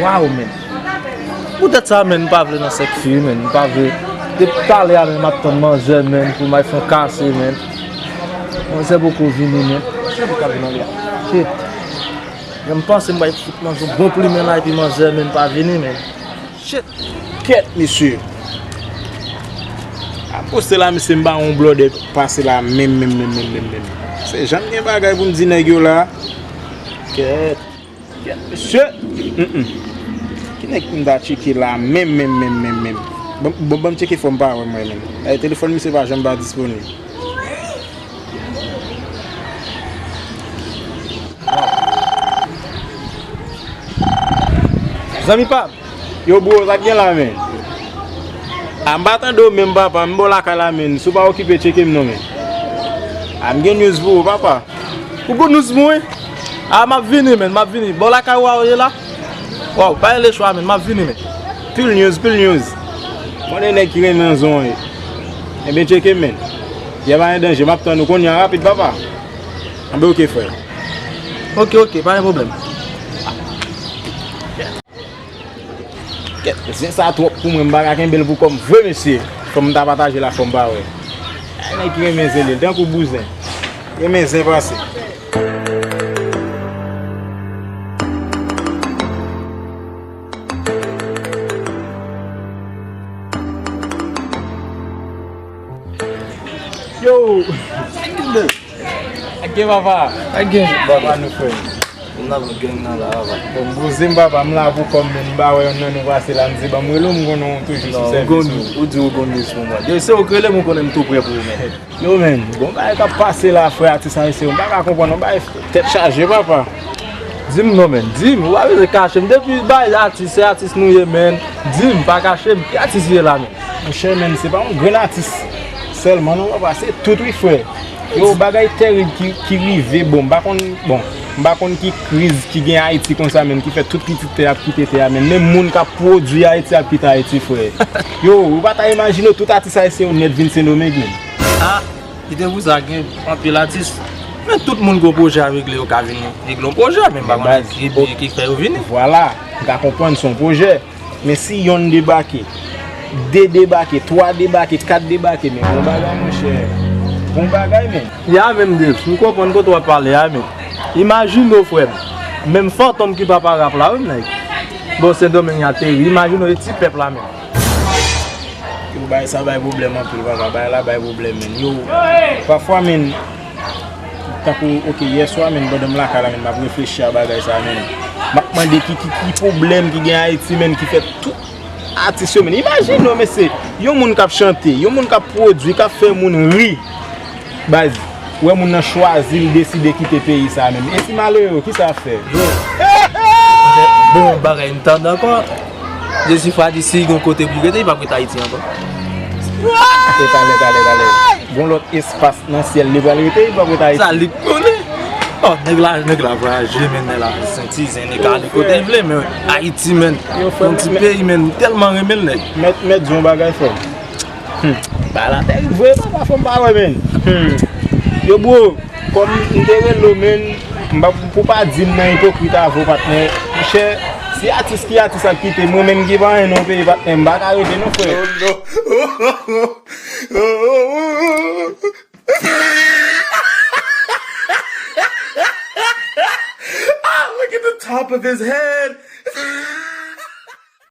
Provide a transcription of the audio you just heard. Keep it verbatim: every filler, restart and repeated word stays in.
Waw, men. Poutèt sa, men, m pa vle nan sèk fi, men. M pa vle. Depi talè a, men, m ap tann manzè, men, pou m al fè yon kase, men. Manzè poko vini, men. Shit. Jan m panse m bay fout manzè yon bon plimen la, epi manzè, men, pa vini, men. Shit. Kèt, mesye. A poste la, mesye, m ba yon blòdè pase la, menm, menm, menm, menm, menm, menm. Se janm gen bagay pou m di nèg yo la. Kèt. Kèt, mesye. Mm-mm. Ki nèg pou m ta tcheke la, menm, menm, menm, menm, menm. Bon, bon, ban m tcheke fò m pa wè mwen menm. Ay, telefòn misye pa janm pa disponib. Zanmi pa m. Yo, bro, sa k gen la, men? A, m pa tande w menm, papa. M bò lakay la, men. Si w pa okipe, tcheke m non, men. A, m gen news pou ou, papa. Ou good news pou mwen? A, m ap vini, men. M ap vini. Bò lakay ou a ou ye la? Waw, pa rele chwa, men. M ap vini, men. Pil news, pil news. Mande nèg ki renmen zon, wi. Ebyen, tcheke m, men. Yè pa gen danje. M ap tann ou kounye a rapid, papa. Anben, oke, frè. Oke, oke, pa gen pwoblèm. Kèt, zen sa twòp pou mwen, m pa ka kenbe l pou kò m vre, mesye. Fò m ta pataje la, fò m pa wè. Ay, nèg ki renmen zen li, tankou bouzen. Renmen zen pase. Yo! Ak gen papa. Ak gen. Papa nou frè. M nan gang nan la, papa. Bon, bouzen m papa, m la pou kò m, men m pa wè yonn nan nou pase la, m di ban m rele w, m konnen w toujou sou sèvis ou. Ou di ou gon news pou mwen. Depi se ou k rele m, ou konnen m tou prè pou ou, men. Yo, men, gon bagay k ap pase la, frè, atis ayisyen, m pa ka konprann, yon bagay tèt chaje, papa. Di m non, men, di m, ou pa bezwen kache m. Depi bay atis, se atis nou ye, men. Di m, pa kache m, ki atis ou ye la, men? Monchè, men, se pa yon grenn atis sèlman, non, papa, se tout, wi, frè. Yo, bagay tèrib ki, ki rive, bon, m pa konn, bon, m pa konn ki kriz ki gen Ayiti konsa, men, ki fè tout pitit tè ap kite tè a, men, menm moun k ap pwodui Ayiti ap kite Ayiti, frè. Yo, ou pa ta imajine w, tout atis ayisyen yo nèt vin Sendomeng, men. A, kite pou sa, gen anpil atis. Men tout moun gon pwojè a regle, yo ka vin regle yon pwojè, men m pa konn ki, ki fè yo vini. Vwala, m ka konprann se yon pwojè. Men si yonn debake, de debake, twa debake, kat debake, men bon bagay, monchè. Bon bagay, men. Ya menm, Dave, m konprann kote w ap pale a, men. Imajine w, frè m. Menm fantom ki papa rap la, wi, nèg. Bon, Sendomeng a teri. Imajine w, e ti pèp la, menm. Yo, bagay sa bay pwoblèm anpil, papa. Bagay la bay pwoblèm, men. Yo, pafwa, men, tankou, oke, yèswa, men, pandan m lakay la, men, m ap reflechi a bagay sa, men. M ap mande ki, ki, ki pwoblèm ki gen Ayiti, men, ki fè tout atis yo, men. Imajine w, mesye, yon moun k ap chante, yon moun k ap pwodui, k ap fè moun ri. Baz, ou wè moun nan chwazi l, deside kite peyi sa menm. E ti malere yo, kisa y ap fè? Yo. Bon, bagay m tande ankò. Jezifwa di si gon kote pou l rete, li p ap rete Ayiti ankò. Talè, talè, talè, talè. Gon lòt espas nan syèl li pral rete, li p ap rete Ayiti. Sa li konnen. Oh, nèg la, nèg la vwayaje, men nèg la sentizen, nèg ale kote l vle, men Ayiti, men. Yon ti peyi, men, m tèlman renmen l, nèg. Mèt, mèt di yon bagay, frè m. Hmm. Bagay la tèt vre, papa, fò m pa wè, men. Hmm. Yo, bro, kòm m te rele w, men, m pa, pou pa di m nan ipokrit avè w, patnè. Monchè, si atis ki atis ap kite, mwen menm ki pa anyen nan yon peyi, patnè, m pa ka rete non, frè. Ah, look at the top of his head.